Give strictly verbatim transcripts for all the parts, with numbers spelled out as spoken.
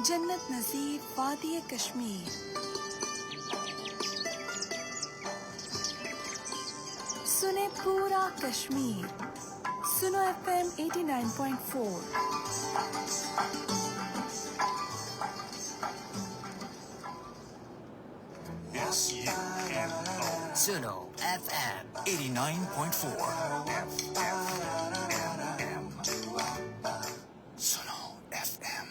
جنت نظیر، وادی کشمیر۔ سنیں پورا کشمیر۔ سنو ایف ایم ایٹی نائن پوائنٹ فور۔ سنو ایف ایم ایٹی نائن پوائنٹ فور۔ سنو ایف ایم۔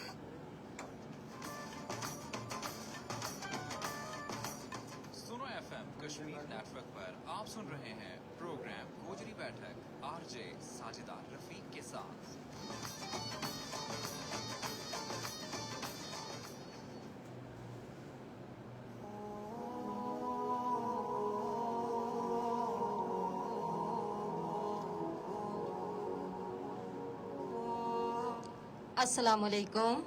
سنو ایف ایم کشمیر نیٹ ورک پر آپ سن رہے ہیں پروگرام گوجری بیٹھک، آر جے ساجدہ رفیق کے ساتھ۔ السلام علیکم۔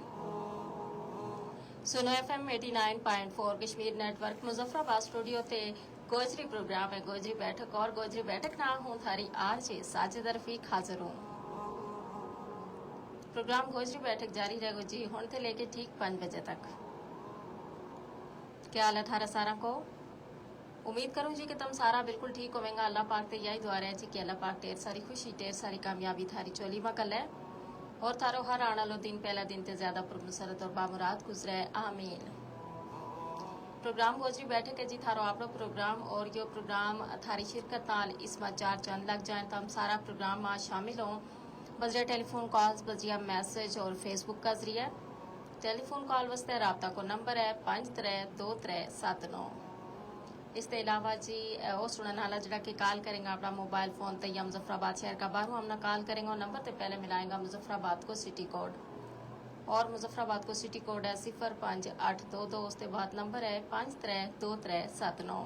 سنو ایف ایم ایٹی نائن پوائنٹ فور کشمیر نیٹ ورک مظفر آباد اسٹوڈیو تے گوجری پروگرام ہے، گوجری بیٹھک، اور گوجری بیٹھک نا ہوں تھاری آر جے ساجد رفیق حاضر ہوں۔ پروگرام گوجری بیٹھک جاری رہے گو جی، ہن تے لے کے ٹھیک پنج بجے تک۔ کیا حال ہے تھارا ساراں کو؟ امید کروں جی کہ تم سارا بالکل ٹھیک ہوویں گا۔ اللہ پاک تے یہی دعا رہے جی کہ اللہ پاک ڈھیر ساری خوشی، ڈھیر ساری کامیابی تھاری چولی ما کلے، اور تھارو ہر آنے والو دن پہلا دن تے زیادہ پرمسرت اور بامراد گزرے۔ آمین۔ پروگرام گوجری بیٹھک ہے جی، تھارو آپنو پروگرام، اور یوہ پروگرام تھاری شرکت نال اس ما چار چند لگ جائیں، تم سارا پروگرام ما شامل ہوں۔ بذریعہ ٹیلی فون کالز، بذریعہ میسج اور فیس بک کا ذریعہ۔ ٹیلی فون کال واسطے رابطہ کو نمبر ہے پنج ترے دو ترے ست نو۔ اس تے علاوہ جی، او سنن والا جڑا کہ کال کریں گا اپنا موبائل فون تے یا مظفر آباد شہر کا باہروں ہم نا کال کریں گا، نمبر تے پہلے ملائیں گا مظفر آباد کو سٹی کوڈ، اور مظفر آباد کو سٹی کوڈ ہے صفر پنج اٹھ دو دو، اس تے بعد نمبر ہے پنج ترے دو ترے ست نو۔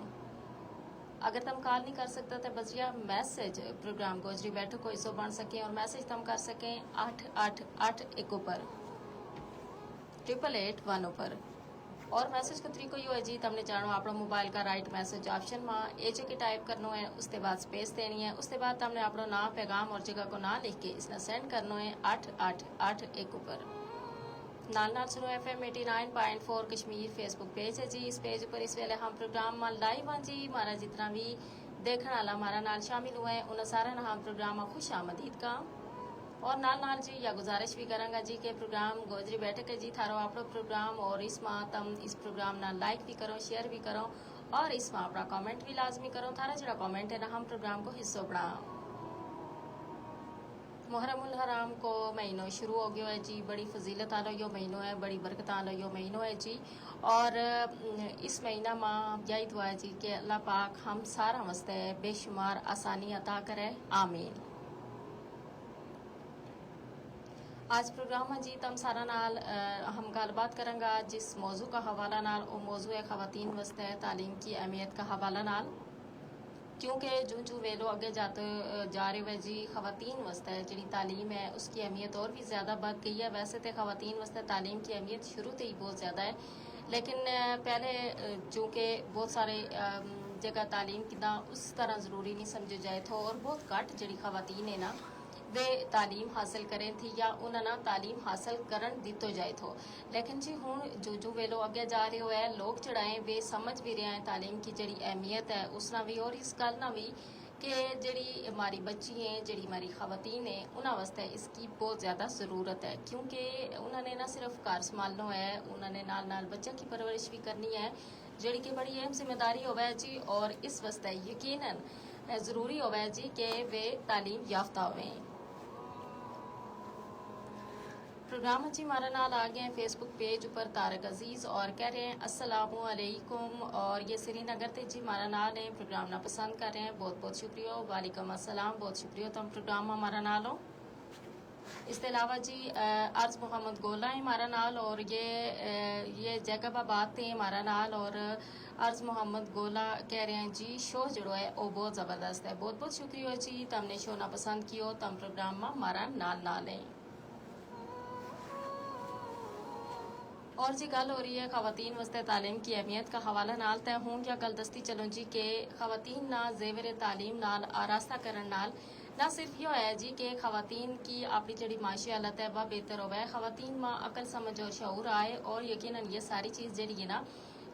اگر تم کال نہیں کر سکتا تے بذریعہ میسج پروگرام گوجری بیٹھک کو حصو بن سکیں، اور میسج تم کر سکیں اٹھ اٹھ اٹھ ایک اپر، ٹرپل ایٹ ون اپر۔ اور میسج کو طریقو یوہ ہے جی، تم نے جانو اپنا موبائل کا رائٹ میسج آپشن ما ایچ اے کے ٹائپ کرنو ہے، اس تے بعد سپیس دینی ہے، اس تے بعد تم نے اپنا ناں، پیغام اور جگہ کو ناں لکھ کے اس نا سینڈ کرنو ہے اٹھ اٹھ اٹھ ایک اپر۔ نال نال سنو ایف ایم ایٹی نائن پوائنٹ فور کشمیر فیس بک پیج ہے جی، اس پیج اپر اس ویلے ہم پروگرام ما لائیو ہاں جی، مارا جتنا وی دیکھن والا مارا نال شامل ہوئے انہاں سارا نا ہم پروگرام ما خوش آمدید کا۔ اور نال نال جی یا گزارش وی کراں گا جی کہ پروگرام گوجری بیٹھک ہے جی، تھارو اپنو پروگرام، اور اس ما تم اس پروگرام نا لائک وی کرو، شیئر وی کرو، اور اس ما اپنا کمنٹ وی لازمی کرو، تھارا جڑا کمنٹ ہے نا ہم پروگرام کو حصو بنا۔ محرم الحرام کو مہینو شروع ہو گیو ہے جی، بڑی فضیلت آلو یوہ مہینو ہے، بڑی برکت آلو یوہ مہینو ہے جی۔ اور اس مہینہ ما یہی دعا ہے جی کہ اللہ پاک ہم سارا واسطے بے شمار آسانی عطا کرے۔ آمین۔ آج پروگرام ما جی تم سارا نال ہم گل بات کراں گا جس موضوع کا حوالہ نال، او موضوع ہے خواتین واسطے تعلیم کی اہمیت کا حوالہ نال۔ کیونکہ جوں جوں ویلو اگے جاتے جا رہے ہوئے جی، خواتین واسطے جڑی تعلیم ہے اس کی اہمیت اور بھی زیادہ بڑھ گئی ہے۔ ویسے تے خواتین واسطے تعلیم کی اہمیت شروع تے ہی بہت زیادہ ہے، لیکن پہلے چونکہ بہت سارے جگہ تعلیم کدا اس طرح ضروری نہیں سمجھے جائے تھو، اور بہت گھٹ جڑی خواتین ہے نا ویہ تعلیم حاصل کریں تھی یا انہاں نا تعلیم حاصل کرن دتو جائے تھو۔ لیکن جی ہن جو جو ویلو اگے جا رہے ہوئے لوگ چڑھائیں ویہ سمجھ بھی رہے ہیں تعلیم کی جڑی اہمیت ہے اس نا بھی، اور اس گل نا بھی کہ جڑی ہماری بچی ہیں، جڑی ہماری خواتین ہیں، انہاں واسطے اس کی بہت زیادہ ضرورت ہے، کیونکہ انہاں نے نہ صرف گھر سنبھالنو ہے، انہاں نے نال نال بچہ کی پرورش بھی کرنی ہے، جڑی کہ بڑی اہم ذمہ داری ہووے جی، اور اس واسطے یقینا ضروری ہووے جی کہ ویہ تعلیم یافتہ ہوویں۔ پروگرام اچھی مارا نال آ گئے ہیں فیس بک پیج اپر طارق عزیز اور کہہ رہے ہیں السلام علیکم، اور یہ سری نگر تے جی مارا نال ہیں، پروگرام نا پسند کر رہے ہیں، بہت بہت شکریہ۔ وعلیکم السلام، بہت شکریہ تم پروگرام ما مارا نال ہو۔ اس تے علاوہ جی عرض محمد گولا ہیں مارا نال، اور یہ یہ جیکب آباد تے ہیں مارا نال، اور عرض محمد گولا کہہ رہے ہیں جی شو جڑو ہے وہ بہت زبردست ہے۔ بہت بہت شکریہ جی، تم نے شو نا پسند کیو، تم پروگرام ما مارا نال نال ہیں۔ اور جی گل ہو رہی ہے خواتین واسطے تعلیم کی اہمیت کا حوالہ نال، تے ہوں کیا گل دستی چلوں جی کہ خواتین نا زیور تعلیم نال آراستہ کرن نال نہ صرف یوہ ہے جی کہ خواتین کی اپنی جیڑی معاشی حالت ہے وہ بہتر ہووے، خواتین ما عقل سمجھ اور شعور آئے، اور یقینا یہ ساری چیز جیڑی ہے نا،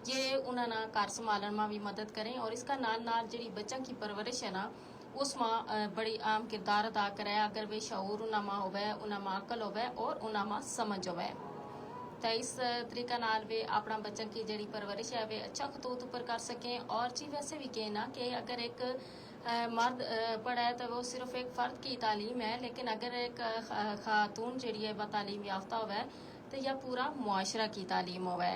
یہ انہاں نا گھر سنبھالن ما بھی مدد کریں، اور اس کا نال نال جیڑی بچاں کی پرورش ہے نا، اس ما بڑی اہم کردار ادا کرے۔ اگر ویہ شعور انہاں ما ہووے، انہاں ما عقل ہووے اور انہاں ما سمجھ ہووے، تو اس طریقہ نال ویہ اپنا بچاں کی جیڑی پرورش ہے ویہ اچھا خطوط اپر کر سکیں۔ اور جی ویسے بھی کہنا کہ اگر ایک مرد پڑھے تو وہ صرف ایک فرد کی تعلیم ہے، لیکن اگر ایک خاتون جیڑی ہے وہ تعلیم یافتہ ہووے تو یا پورا معاشرہ کی تعلیم ہووے۔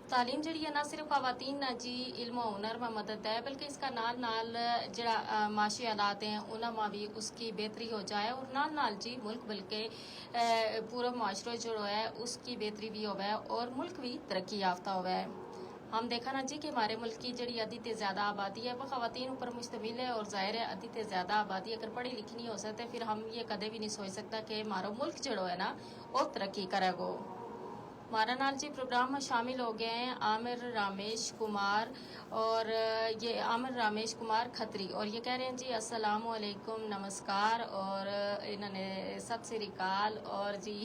تعلیم جیڑی ہے نہ صرف خواتین نا جی علم و ہنر ما مدد ہے، بلکہ اس کا نال نال جیڑا معاشی حالات ہیں انہاں ما بھی اس کی بہتری ہو جائے، اور نال نال جی ملک بلکہ پورو معاشرو جیڑو ہے اس کی بہتری بھی ہووے اور ملک بھی ترقی یافتہ ہووے۔ ہم دیکھا نا جی کہ ہمارے ملک کی جیڑی ادھی تے زیادہ آبادی ہے وہ خواتین اپر مشتمل ہے، اور ظاہر ہے ادھی تے زیادہ آبادی اگر پڑھی لکھی نہیں ہو سکتے پھر ہم یہ کدے بھی نہیں سوچ سکتا کہ ہمارو ملک جیڑو ہے نا وہ ترقی کرے گو۔ ہمارا نال جی پروگرام ما شامل ہو گئے ہیں عامر رامیش کمار، اور یہ عامر رامیش کمار کھتری، اور یہ کہہ رہے ہیں جی السلام علیکم، نمسکار، اور انہاں نے ست سری اکال۔ اور جی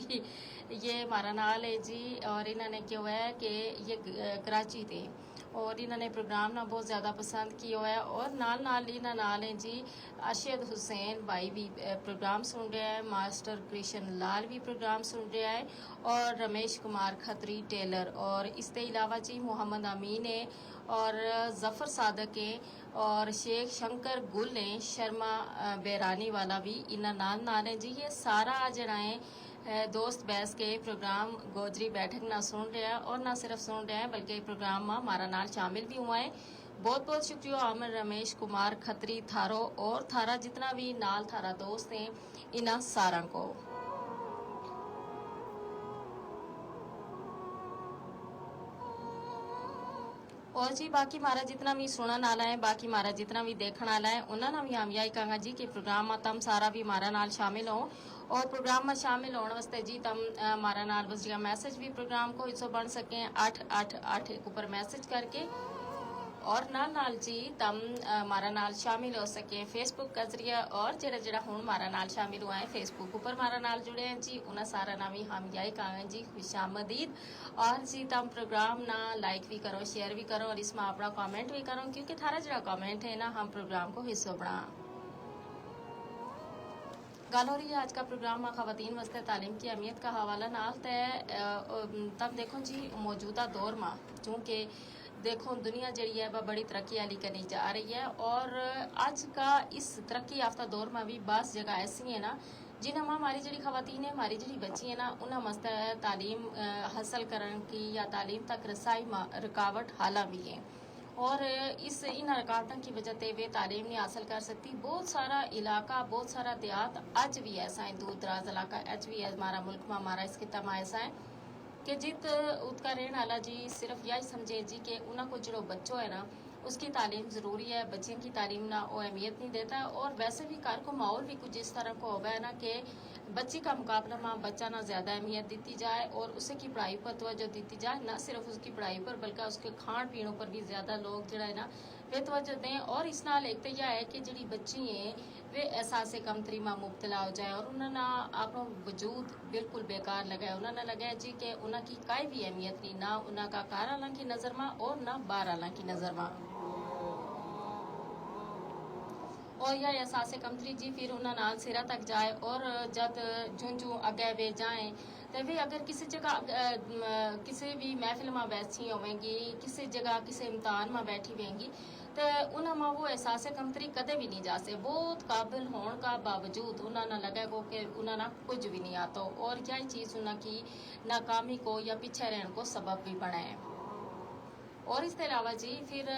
یہ ہمارا نال ہے جی، اور انہاں نے کہیو ہے کہ یہ کراچی تے، اور انہاں نے پروگرام نا بہت زیادہ پسند کیو ہے، اور نال نال انہاں نال ہیں جی ارشد حسین بھائی بھی پروگرام سن رہیا ہے، ماسٹر کرشن لال بھی پروگرام سن رہیا ہے، اور رمیش کمار کھتری ٹیلر، اور اس تے علاوہ جی محمد امین ہے، اور ظفر صادق ہے، اور شیخ شنکر گل ہیں، شرما بیرانی والا بھی انہاں نال نال ہیں جی۔ یہ سارا جیڑا ہیں دوست بیس کے پروگرام گوجری بیٹھک نا سن رہیا ہے، اور نہ صرف سن رہیا ہے بلکہ پروگرام ما ہمارا نال شامل بھی ہوا ہے۔ بہت بہت شکریہ عامر رمیش کمار کھتری تھارو، اور تھارا جتنا بھی نال تھارا دوست ہیں انہاں ساراں کو۔ اور جی باقی مارا جتنا بھی سنن آلا ہیں، باقی مارا جتنا بھی دیکھن آلا ہیں، انہاں نا بھی ہم یہی کہاں گا جی کہ پروگرام ما تم سارا بھی مارا نال شامل ہو۔ اور پروگرام ما شامل ہون واسطے جی تم مارا نال بس جی میسج بھی پروگرام کو حصو بن سکیں، اٹھ اٹھ اٹھ ایک اپر میسج کر کے۔ اور نال نال جی تم مارا نال شامل ہو سکیں فیس بک کا ذریعہ، اور جیڑا جیڑا ہون مارا نال شامل ہوا ہیں فیس بک اپر مارا نال جڑے ہیں جی انہاں سارا نا بھی ہم یہی کہاں گا جی خوش آمدید۔ اور جی تم پروگرام نا لائک بھی کرو، شیئر بھی کرو، اور اس ما اپنا کمنٹ بھی کرو، کیونکہ تھارا جیڑا کمنٹ ہے نا ہم پروگرام کو حصو بنا۔ گل ہو رہی ہے آج کا پروگرام ما خواتین واسطے تعلیم کی اہمیت کا حوالہ نال تے تم دیکھو جی موجودہ دور ما چونکہ دیکھو دنیا جیڑی ہے وہ بڑی ترقی آلی کنی جا رہی ہے، اور آج کا اس ترقی یافتہ دور ما بھی بعض جگہ ایسی ہیں نا جنہاں ما ہماری جیڑی خواتین ہیں، ہماری جیڑی بچی ہیں نا، انہاں واسطے تعلیم حاصل کرن کی یا تعلیم تک رسائی ما رکاوٹ حالاں بھی ہیں۔ اور اس انہاں رکاوٹاں کی وجہ تے ویہ تعلیم نہیں حاصل کر سکتی۔ بہت سارا علاقہ، بہت سارا دیہات اج بھی ایسا ہیں، دور دراز علاقہ اج بھی ہے ہمارا ملک ما، ہمارا اس خطہ ما ایسا ہیں کہ جت ات کا رہن آلا جی صرف یاہی سمجھے جی کہ انہاں کو جیڑو بچو ہے نا، اس کی تعلیم ضروری ہے، بچیاں کی تعلیم نا وہ اہمیت نہیں دیتا۔ اور ویسے بھی گھر کو ماحول بھی کچھ اس طرح کو ہووے نا کہ بچی کا مقابلہ ما بچہ نا زیادہ اہمیت دیتی جائے اور اسے کی پڑھائی پر توجہ دیتی جائے، نہ صرف اس کی پڑھائی پر بلکہ اس کے کھان پین پر بھی زیادہ لوگ جیڑا ہے نا بے توجہ دیں۔ اور اس نال ایک تو یہ ہے کہ جیڑی بچی ہیں ویہ احساس کمتری ما مبتلا ہو جائے اور انہاں نا اپنو وجود بالکل بیکار لگے، انہاں نا لگے جی کہ انہاں کی کائی بھی اہمیت نہیں، نہ انہاں کا گھر آلاں کی نظر ما اور نہ باہر آلاں کی نظر ما۔ اور یا احساس کمتری جی پھر انہاں نال سرا تک جائے اور جد جوں جوں اگے ویہ جائیں تے ویہ اگر کسی جگہ کسی بھی محفل ما بیٹھی ہوویں گی، کسی جگہ کسی امتحان ما بیٹھی ہوویں گی، تے انہاں ما وہ احساس کمتری کدے بھی نہیں جاسے۔ بہت قابل ہون کا باوجود انہاں نا لگے گو کہ انہاں نا کچھ بھی نہیں آتو اور یاہی چیز انہاں کی ناکامی کو یا پچھے رہن کو سبب بھی بنے۔ اور اس تے علاوہ جی پھر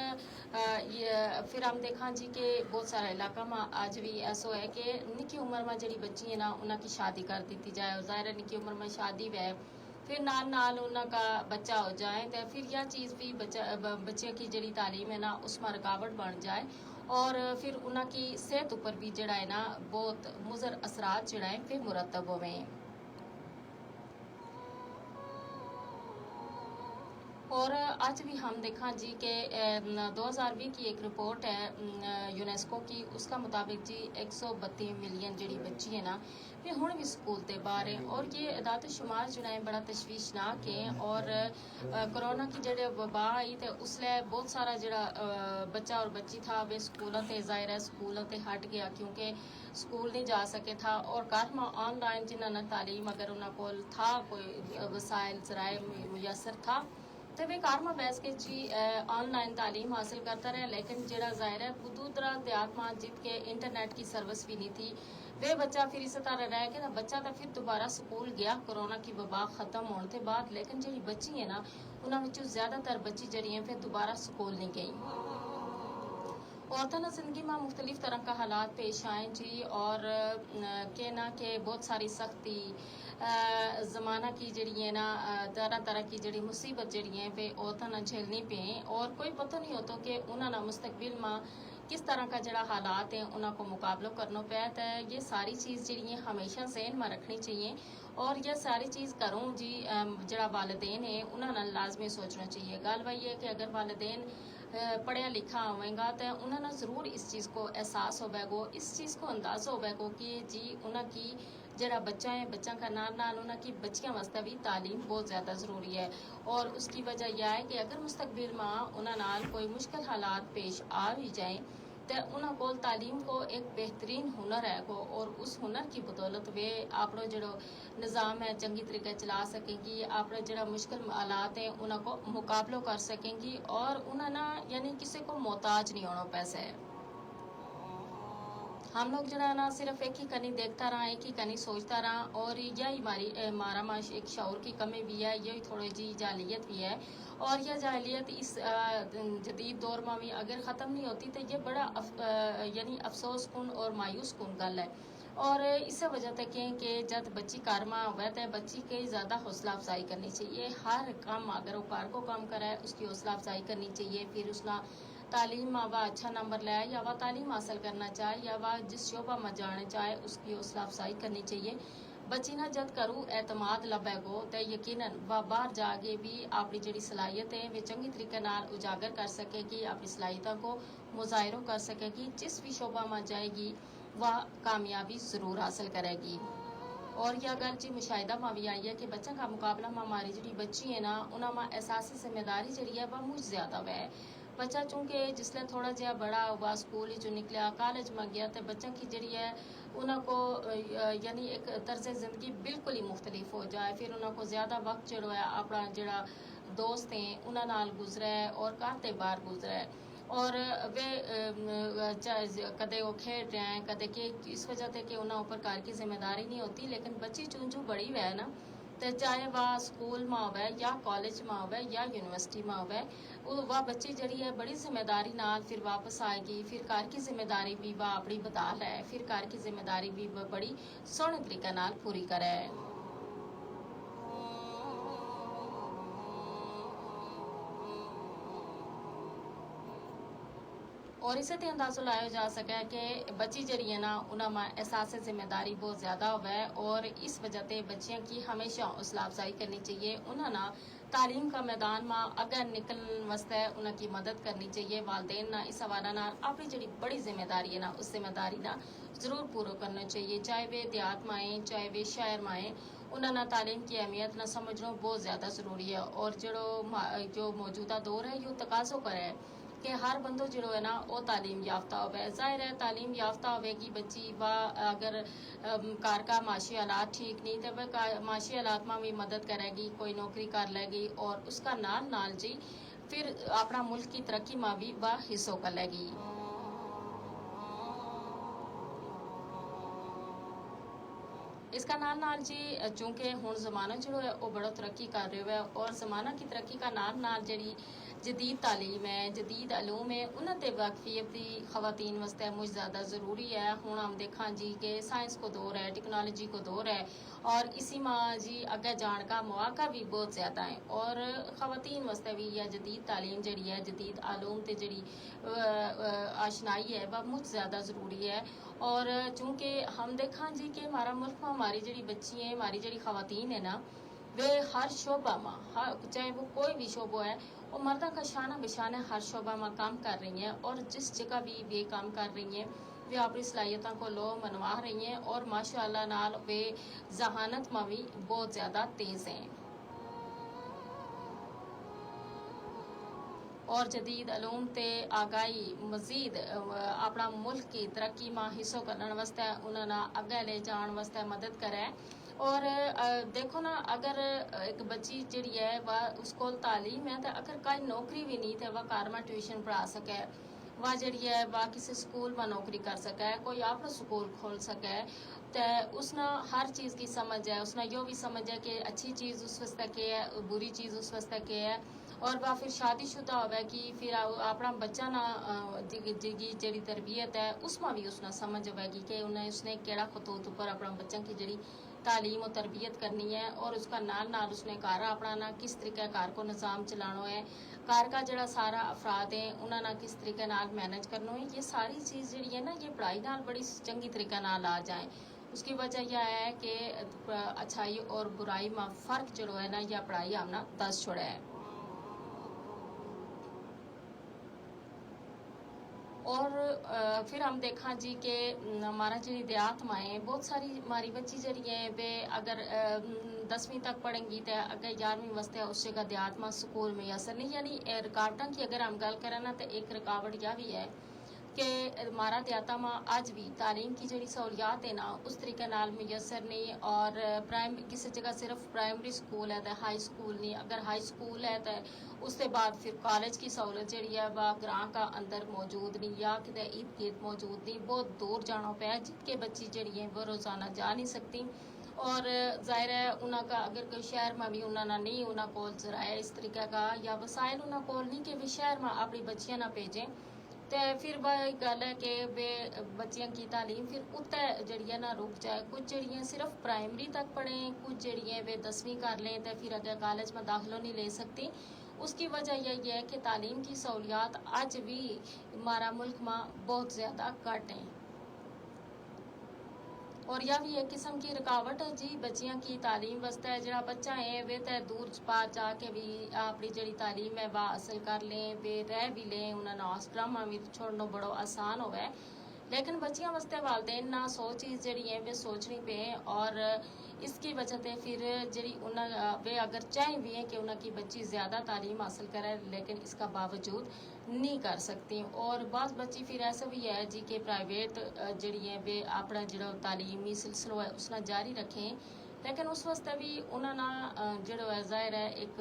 پھر ہم دیکھاں جی کہ بہت سارا علاقہ ما اج بھی ایسو ہے کہ نکی عمر ما جیڑی بچی ہیں نا انہاں کی شادی کر دیتی جائے اور ظاہر ہے نکی عمر ما شادی وے پھر نال نال انہاں کا بچہ ہو جائیں تے پھر یا چیز بھی بچیاں کی جیڑی تعلیم ہے نا اس ما رکاوٹ بن جائے اور پھر انہاں کی صحت اپر بھی جیڑا ہے نا بہت مضر اثرات جیڑا ہیں پھر مرتب ہوویں۔ اور اج بھی ہم دیکھاں جی کہ دو ہزار ویہ کی ایک رپورٹ ہے یونیسکو کی، اس کا مطابق جی ایک سو بتی ملین جیڑی بچی ہے نا، ویہ ہن بھی سکول تے باہر ہیں۔ اور یہ اعداد شمار جیڑا ہے بڑا تشویشناک ہے۔ اور کرونا کی جیڑی وبا آئی تے اس لے بہت سارا جیڑا بچہ اور بچی تھا ویہ سکولوں تے، ظاہر ہے سکولوں تے ہٹ گیا، کیونکہ سکول نہیں جا سکے تھا۔ اور گھر ما آن لائن جنہاں نا تعلیم اگر انہاں کول تھا، کوئی وسائل ذرائع میسر تھا، تے ویہ گھر ما بیس کے جی آن لائن تعلیم حاصل کرتا رہے۔ لیکن جیڑا ظاہر ہے دور دراز دیہات ما جت کے انٹرنیٹ کی سروس بھی نہیں تھی، ویہ بچہ پھر اس طرح رہ کے نا، بچہ تے پھر دوبارہ سکول گیا کرونا کی وبا ختم ہون تے بعد۔ لیکن جیڑی بچی ہے نا، انہاں وچوں زیادہ تر بچی جیڑی ہیں پھر دوبارہ سکول نہیں گئی۔ عورتاں نا زندگی ما مختلف طرح کا حالات پیش آئیں جی۔ اور کہنا کہ بہت ساری سختی زمانہ کی جیڑی ہیں نا، طرح طرح کی جیڑی مصیبت جیڑی ہیں پہ عورتاں نا جھیلنی پہ ہیں۔ اور کوئی پتو نہیں ہوتو کہ انہاں نا مستقبل ما کس طرح کا جیڑا حالات ہیں انہاں کو مقابلو کرنو پے۔ تے یہ ساری چیز جیڑی ہیں ہمیشہ ذہن ما رکھنی چاہیے۔ اور یہ ساری چیز کروں جی جیڑا والدین ہیں انہاں نا لازمی سوچنو چاہیے۔ گل وہی ہے کہ اگر والدین پڑھیا لکھا ہوئیں گا تے انہاں نا ضرور اس چیز کو احساس ہووے گو، اس چیز کو اندازو ہووے گو کہ جی انہاں کی جیڑا بچہ ہیں، بچہ کا نال نال انہاں کی بچیاں واسطے بھی تعلیم بہت زیادہ ضروری ہے۔ اور اس کی وجہ یہ ہے کہ اگر مستقبل ما انہاں نال کوئی مشکل حالات پیش آ بھی جائیں، تے انہاں کول تعلیم کو ایک بہترین ہنر ہے گو۔ اور اس ہنر کی بدولت ویہ اپنو جیڑو نظام ہے چنگی طریقے چلا سکیں گی، اپنا جیڑا مشکل حالات ہیں انہاں کو مقابلو کر سکیں گی۔ اور انہاں نا یعنی کسے کو محتاج نہیں ہونو پیسے۔ ہم لوگ جیڑا نا صرف ایک ہی کنی دیکھتا رہا، ایک ہی کنی سوچتا رہا۔ اور یہی ہماری مارا ما ایک شعور کی کمی بھی ہے، یہی تھوڑی جی جاہلیت بھی ہے۔ اور یہ جاہلیت اس جدید دور ما بھی اگر ختم نہیں ہوتی تو یہ بڑا یعنی افسوس کن اور مایوس کن گل ہے۔ اور اسے وجہ تے کہیں کہ جد بچی کار ما ہووے تے بچی کی زیادہ حوصلہ افزائی کرنی چاہیے۔ ہر کم اگر وہ کار کو کم کرے اس کی حوصلہ افزائی کرنی چاہیے۔ پھر اس نا تعلیم ما وہ اچھا نمبر لے یا وہ تعلیم حاصل کرنا چاہے یا وہ جس شعبہ ما جانا چاہے اس کی حوصلہ افزائی کرنی چاہیے۔ بچی نا جد کرو اعتماد لبھے گو تے یقینا وہ باہر جا کے بھی اپنی جیڑی صلاحیت ہیں وہ چنگی طریقے نال اجاگر کر سکے گی، اپنی صلاحیتاں کو مظاہرو کر سکے گی۔ جس بھی شعبہ ما جائے گی وہ کامیابی ضرور حاصل کرے گی۔ اور یہ گل جی مشاہدہ ما بھی آئی ہے کہ بچاں کا مقابلہ ما ہماری جیڑی بچی ہیں نا انہاں ما احساس ذمہ داری جیڑی ہے وہ مچ زیادہ ہووے۔ بچہ چونکہ جس لے تھوڑا جہا بڑا ہووا سکول وچوں نکلیا کالج ما گیا تے بچاں کی جیڑی ہے انہاں کو یعنی ایک طرز زندگی بالکل ہی مختلف ہو جائے۔ پھر انہاں کو زیادہ وقت جیڑو ہے اپنا جیڑا دوست ہیں انہاں نال گزرے اور گھر تے باہر گزرے۔ اور ویہ کدے وہ کھیڈ رہے ہیں کدے کہ اس وجہ تے کہ انہاں اپر گھر کی ذمہ داری نہیں ہوتی، لیکن بچی چونجو بڑی ہوئے نا تے چاہے وہ سکول ما ہووے یا کالج ما ہووے یا یونیورسٹی ما ہووے، وہ بچی جیڑی ہے بڑی ذمہ داری نال پھر واپس آئے گی۔ پھر گھر کی ذمہ داری بھی وہ اپنی بتا لے، پھر گھر کی ذمہ داری بھی بڑی سوہنے طریقے نال پوری کرے۔ اور اسے تے اندازو لایو جا سکے کہ بچی جیڑی ہے نا انہاں ما احساس ذمہ داری بہت زیادہ ہووے۔ اور اس وجہ تے بچیاں کی ہمیشہ حوصلہ افزائی کرنی چاہیے، انہاں نا تعلیم کا میدان ما اگے نکلن واسطے انہاں کی مدد کرنی چاہیے۔ والدین نا اس حوالہ نال اپنی جیڑی بڑی ذمہ داری ہے نا اس ذمہ داری نا ضرور پورو کرنو چاہیے، چاہے ویہ دیہات ما ہیں چاہے ویہ شہر ما ہیں۔ انہاں نا تعلیم کی اہمیت نا سمجھنو بہت زیادہ ضروری ہے۔ اور جیڑو جو موجودہ دور ہے یوہ تقاضو کرے کہ ہر بندو جیڑو ہے نا وہ تعلیم یافتہ ہووے۔ ظاہر ہے تعلیم یافتہ ہووے گی بچی وہ اگر گھر کا معاشی حالات ٹھیک نہیں تے وہ معاشی حالات ما بھی مدد کرے گی، کوئی نوکری کر لے گی اور اس کا نال نال جی پھر اپنا ملک کی ترقی ما بھی وہ حصو کر لے گی۔ اس کا نال نال جی چونکہ ہن زمانہ جیڑو ہے وہ بڑو ترقی کر رہیو ہے اور زمانہ کی ترقی کا نال نال جیڑی جدید تعلیم ہے، جدید علوم ہے، انہاں تے واقفیت دی خواتین واسطے مچ زیادہ ضروری ہے۔ ہن ہم دیکھاں جی کہ سائنس کو دور ہے، ٹیکنالوجی کو دور ہے اور اسی ما جی اگے جان کا مواقع بھی بہت زیادہ ہیں۔ اور خواتین واسطے بھی یہ جدید تعلیم جیڑی ہے، جدید علوم تے جیڑی آشنائی ہے وہ مچ زیادہ ضروری ہے۔ اور چونکہ ہم دیکھاں جی کہ ہمارا ملک ما ہماری جیڑی بچی ہیں، ہماری جیڑی خواتین ہیں نا، ویہ ہر شعبہ ما، چاہے وہ کوئی وی شعبو ہے، وہ مرداں کا شانہ بشانہ ہر شعبہ ما کم کر رہی ہیں، اور جس جگہ وی ویہ کم کر رہی ہیں، ویہ اپنی صلاحیتاں کو لو منوا رہی ہیں، اور ماشاءاللہ نال ویہ ذہانت ما وی بہت زیادہ تیز ہیں۔ اور جدید علوم تے آگاہی مزید اپنا ملک کی ترقی ما حصو کرن واسطے انہاں نا اگے لے جان واسطے مدد کرے۔ اور دیکھو نا، اگر ایک بچی جیڑی ہے وہ اس کول تعلیم ہے تے اگر کائی نوکری وی نہیں تے وہ کار ما ٹیوشن پڑھا سکے، وہ جیڑی ہے وہ کسے سکول ما نوکری کر سکے، کوئی اپنا سکول کھول سکے، تے اس نا ہر چیز کی سمجھ ہے، اس نا یوہ وی سمجھ ہے کہ اچھی چیز اس واسطے کے ہے، بری چیز اس واسطے کے ہے۔ اور وہ پھر شادی شدہ ہووے گی، پھر اپنا بچہ نا جیڑی تربیت ہے اس ما وی اس نا سمجھ ہووے گی کہ انہیں اس نے کیڑا خطوط اپر اپنا بچہ کی جیڑی تعلیم و تربیت کرنی ہے، اور اس کا نال نال اس نے گھر اپنا نا کس طریقے گھر کو نظام چلانو ہے، گھر کا جیڑا سارا افراد ہیں انہاں نا کس طریقے نال مینج کرنو ہے۔ یہ ساری چیز جیڑی ہے نا، یہ پڑھائی نال بڑی چنگی طریقے نال آ جائیں۔ اس کی وجہ یہ ہے کہ اچھائی اور برائی ما فرق جیڑو ہے نا، یہ پڑھائی ہم نا دس چھوڑا ہے۔ اور پھر ہم دیکھاں جی کہ ہمارا جیڑی دیہات ما ہیں، بہت ساری ہماری بچی جیڑی ہیں ویہ اگر دسویں تک پڑھیں گی تے اگے گیارہویں واسطے اس جگہ دیہات ما سکول میسر نہیں، یعنی رکاوٹاں کی اگر ہم گل کریں نا تو ایک رکاوٹ یہ وی ہے کہ ہمارا دیہاتاں ما اج وی تعلیم کی جیڑی سہولیات ہے نا اس طریقے نال میسر نہیں۔ اور پرائم کسے جگہ صرف پرائمری سکول ہے تے ہائی سکول نہیں، اگر ہائی سکول ہے تے اس تے بعد پھر کالج کی سہولت جیڑی ہے وہ گراں کا اندر موجود نہیں یا کتے ارد گرد موجود نہیں، بہت دور جانو پے جت کے بچی جیڑی ہیں وہ روزانہ جا نہیں سکتی۔ اور ظاہر ہے انہاں کا اگر کوئی شہر ما وی انہاں نا نہیں انہاں کول ذرائع اس طریقے کا یا وسائل انہاں کول نہیں کہ ویہ شہر ما اپنی بچیاں نا بھیجیں، تے پھر وہ گل ہے کہ ویہ بچیاں کی تعلیم پھر اتے جیڑی ہے نا رک جائے۔ کچھ جیڑی ہیں صرف پرائمری تک پڑھیں، کچھ جیڑی ہیں ویہ دسویں کر لیں تے پھر اگے کالج ما داخلو نہیں لے سکتی۔ اس کی وجہ یہ یہ ہے کہ تعلیم کی سہولیات اج وی ہمارا ملک ما بہت زیادہ گھٹ ہیں۔ اور یا وی ایک قسم کی رکاوٹ ہے جی بچیاں کی تعلیم واسطے۔ جیڑا بچہ ہیں ویہ تے دور پار جا کے وی اپنی جیڑی تعلیم ہے وہ حاصل کر لیں، ویہ رہ وی لیں، انہاں نا ہاسٹلاں ما وی چھوڑنو بڑو آسان ہووے۔ لیکن بچیاں واسطے والدین نا سو چیز جیڑی ہیں ویہ سوچنی پے ہیں۔ اور اس کی وجہ تے پھر جیڑی انہاں ویہ اگر چاہیں وی ہیں کہ انہاں کی بچی زیادہ تعلیم حاصل کرے، لیکن اس کا باوجود نہیں کر سکتی۔ اور بعض بچی پھر ایسا وی ہے جی کہ پرائیویٹ جیڑی ہیں ویہ اپنا جیڑا تعلیمی سلسلو ہے اس نا جاری رکھیں، لیکن اس واسطے وی انہاں نا جیڑو ہے ظاہر ہے ایک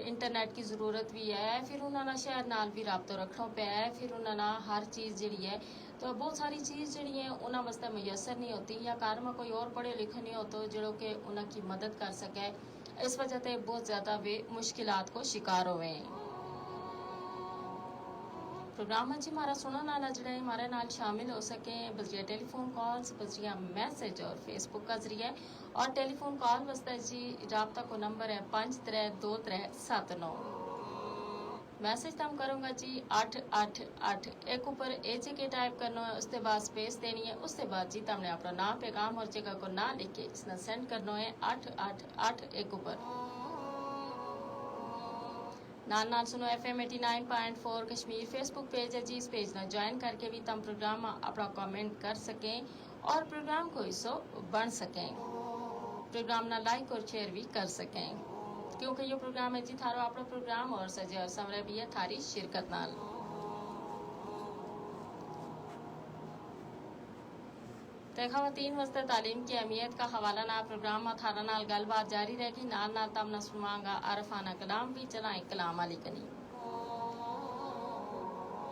انٹرنیٹ کی ضرورت وی ہے، پھر انہاں نا شہر نال وی رابطو رکھنو پے ہے، پھر انہاں نا ہر چیز جیڑی ہے تو بہت ساری چیز جیڑی ہیں انہاں واسطے میسر نہیں ہوتی یا گھر ما کوئی اور پڑھے لکھے نہیں ہوتو جیڑو کہ انہاں کی مدد کر سکے۔ اس وجہ تے بہت زیادہ ویہ مشکلات کو شکار ہووے ہیں۔ پروگرام ما جی ہمارا سنن آلا جیڑا ہے ہمارے نال شامل ہو سکیں بذریعہ ٹیلی فون کالز، بذریعہ میسج اور فیس بک کا ذریعہ۔ اور ٹیلی فون کال واسطے جی رابطہ کو نمبر ہے پنج ترے دو ترے ست نو۔ میسج تم کروں گا جی اٹھ اٹھ اٹھ ایک اپر ایچ کے ٹائپ کرنو ہے، اس تے بعد سپیس دینی ہے، اس تے بعد جی تم نے اپنا نام پیغام اور جگہ کو نام لکھ کے اس نا سینڈ کرنو ہے اٹھ اٹھ اٹھ ایک اپر۔ نال نال سنو ایف ایم ایٹی نائن پوائنٹ فور کشمیر فیس بک پیج ہے جی، اس پیج نا جوائن کر کے وی تم پروگرام ما اپنا کمنٹ کر سکیں اور پروگرام کو حصو بن سکیں۔ پروگرام نا لائک اور شیئر وی کر سکیں، کیونکہ یوہ پروگرام ہے جی تھارو اپنا پروگرام اور سجے اور سمرے وی ہے تھاری شرکت نال۔ تے خواتین واسطے تعلیم کی اہمیت کا حوالہ نال پروگرام ما تھارا نال گل بات جاری رہ گی۔ نال نال تم نا سنواں گا عارفانہ کلام وی۔ چلائیں کلام آلی کنی۔